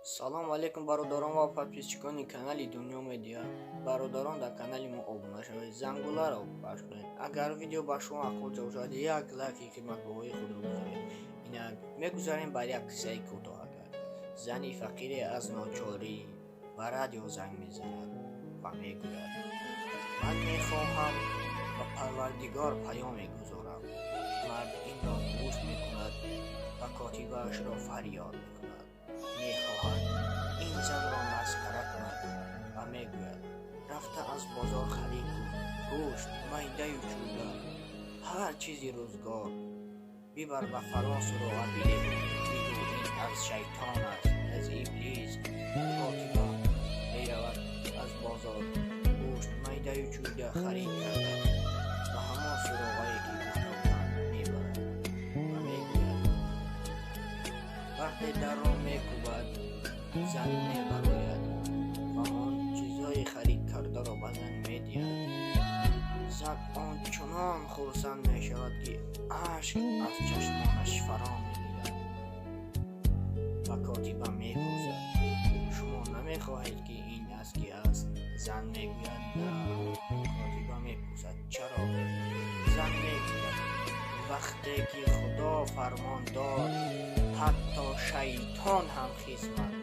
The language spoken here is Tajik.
Салом алейкум, бародарон ва подписчикони канали Дунё Медиа. Бародарон, дар канали мо обуна шавед, зангуларо пахш кунед. Агар видео ба шумо маъқул бошад, як лайки қиматбаҳои худро гузоред. Инак мегузарем ба як қиссаи кӯтоҳагар. Зани фақире аз ночорӣ ба радио занг мезанад ва мегӯяд: «Ман мехоҳам ба Парвардигор паём мегузорам». Мард инро гӯш мекунад ва котибаашро фарёд мекунад. Мехоҳад ин занро масхара кунад ва мегӯяд: «Рафта аз бозор харид кун, гӯшт, майдаю чӯда, ҳар чизи рӯзгор бибар, ба фалон суроға бидеҳ, бигӯ ин аз шайтон аст, аз Иблис». Котиба меравад, аз бозор гӯшт, майдаю чӯда харид карда, ба ҳамон суроғае, ки гуфта буданд, мебарад ва мегӯяд. Вақте дарро мекӯбад, зан мебарояд ва он чизҳои харид кардаро ба зан медиҳад. Зан ончунон хурсанд мешавад, ки ашк аз чашмонаш фаро мегирад. Ва котиба мепурсад: «Шумо намехоҳед, ки ин аз кӣ аст?» Зан мегӯяд: «На». Котиба мепурсад: «Чаро?» Зан мегӯяд: «Вақте ки Худо фармон дод, ҳатто шайтон ҳам хизмат